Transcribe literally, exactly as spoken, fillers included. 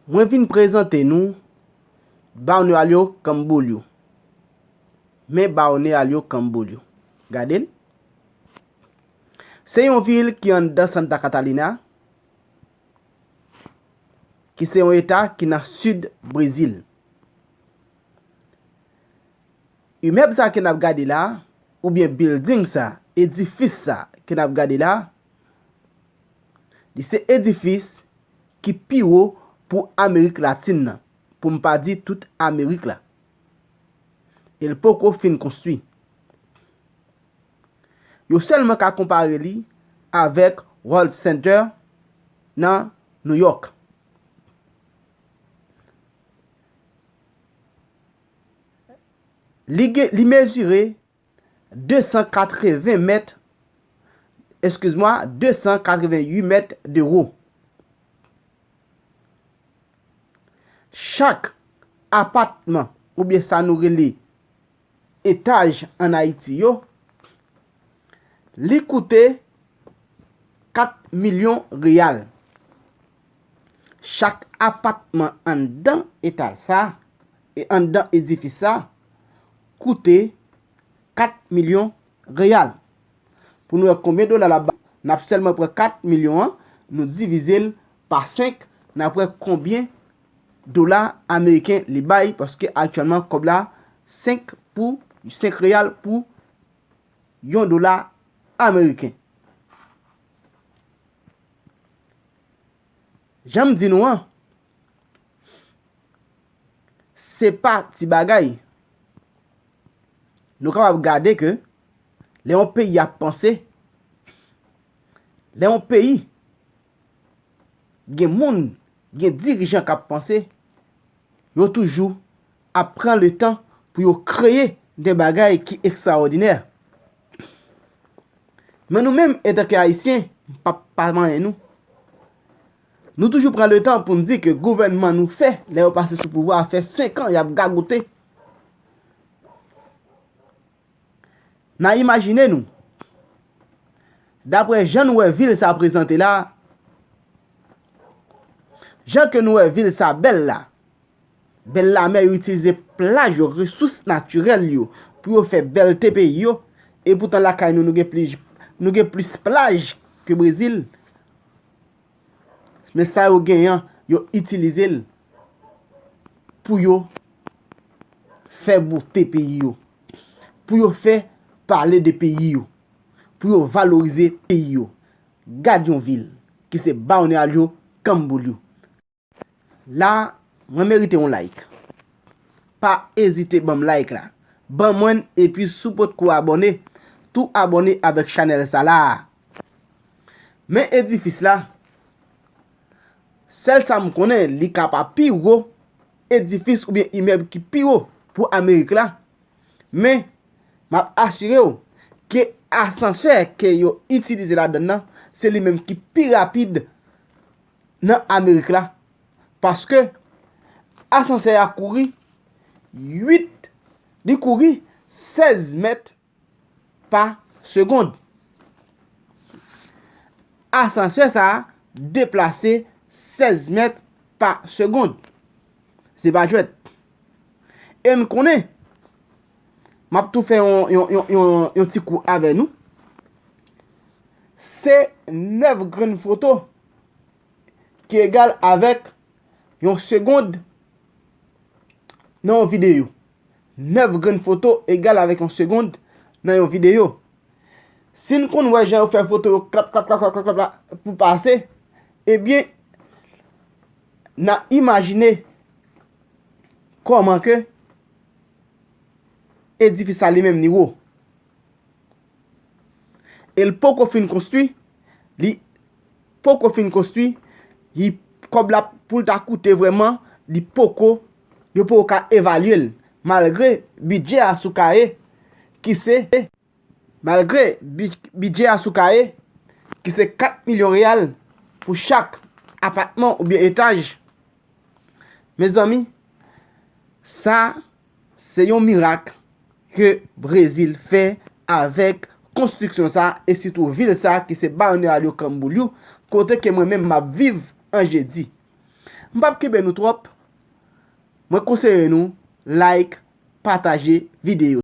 Mwen vin prezante nou Balneário Camboriú. Men Balneário Camboriú. Gade l. Se yon vil ki anndan Santa Catarina, ki se yon eta ki nan sid Brezil. Imèb sa ke n ap gade la, oubyen building sa, edifis sa ke n ap gade la, li se edifis ki pi wo pou Amerik Latin nan, pou m pa di tout Amerik la. E l poko fin konstwi. Yo sèlman ka konpare li avèk World Center nan New York. Li gen, li mezire de san katreven mèt, excuse-moi, de san katreven uit mèt de wo. Chak apatman, oubyen sa nou rele etaj ann Ayiti yo, li koute kat milyon reyal. Chak apatman anndan etaj sa, e anndan edifis sa, koute kat milyon reyal. Pou nou wè konbyen dola l ap ba, n ap sèlman pran kat milyon an, nou divize l pa senk, n ap wè konbyen dola ameriken li bay, paske aktyèlman kòb la senk pou, senk reyal pou yon dola ameriken. Jan m di nou an, se pa ti bagay. Nou kapab gade ke lè yon peyi ap panse, lè yon peyi gen moun, gen dirijan k ap panse, yo toujou ap pran letan pou yo kreye de bagay ki ekstraòdinè. Men nou menm, antanke Ayisyen, pa, pa manyen nou. Nou toujou pran letan pou n di ke gouvènman nou fè, lè yo pase sou pouvwa a, fè senk an, y ap gagote. N a imajine nou, daprè jan nou wè vil sa prezante la, jan ke nou wè vil sa bèl la, bèl lamè yo itilize plaj yo, resous natirèl yo, pou yo fè bèlte peyi yo, epoutan lakay nou, nou gen plis, nou gen plis plaj ke Brezil. Men sa yo genyen an, yo itilize l pou yo fè bote peyi yo, pou yo fè pale de peyi yo, pou yo valorize peyi yo. Gad yon vil ki se Balneário Camboriú. La, mwen merite yon like. Pa ezite ban m like la. Ban mwen l, epi si w potko abòne, tou abòne avèk chanèl sa la a. Men edifis la, sèl sa m konnen, li ka pa pi wo edifis oubyen imèb ki pi wo pou Amerik la. Men, m ap asire w ke asansè ke yo itilize ladan l nan, se li menm ki pi rapid nan Amerik la. Paske asansè a kouri uit, li kouri sèz mèt pa segonn. Asansè sa a deplase sèz mèt pa segonn. Se pa jwèt. E n konnen, m ap tou fè yon, yon, yon, yon, yon ti kou avè nou. Se nèf grenn foto ki egal avèk yon segonn nan yon videyo. Nèf grenn foto egal avèk yon segonn nan yon videyo. Si n konn wè jan yo fè foto yo klap, klap, klap, klap, klap, klap, klap, pou pase, ebyen, n a imajine kòman ke edifis sa li menm li wo. E l poko fin konstwi, li poko fin konstwi, li, kòb la pou l ta koute vrèman, li poko, yo poko ka evalye l, malgre bidjè a sou kaye, ki se, malgre bi-, bidjè a sou kaye, ki se kat milyon reyal pou chak apatman oubyen etaj. Mezanmi, sa se yon mirak ke Brezil fè avèk konstriksyon sa, e sitou vil sa ki se Balneário Camboriú, kote ke mwen menm m ap viv an jedi. M p ap kenbe nou twòp. Mwen konseye nou like, pataje videyo.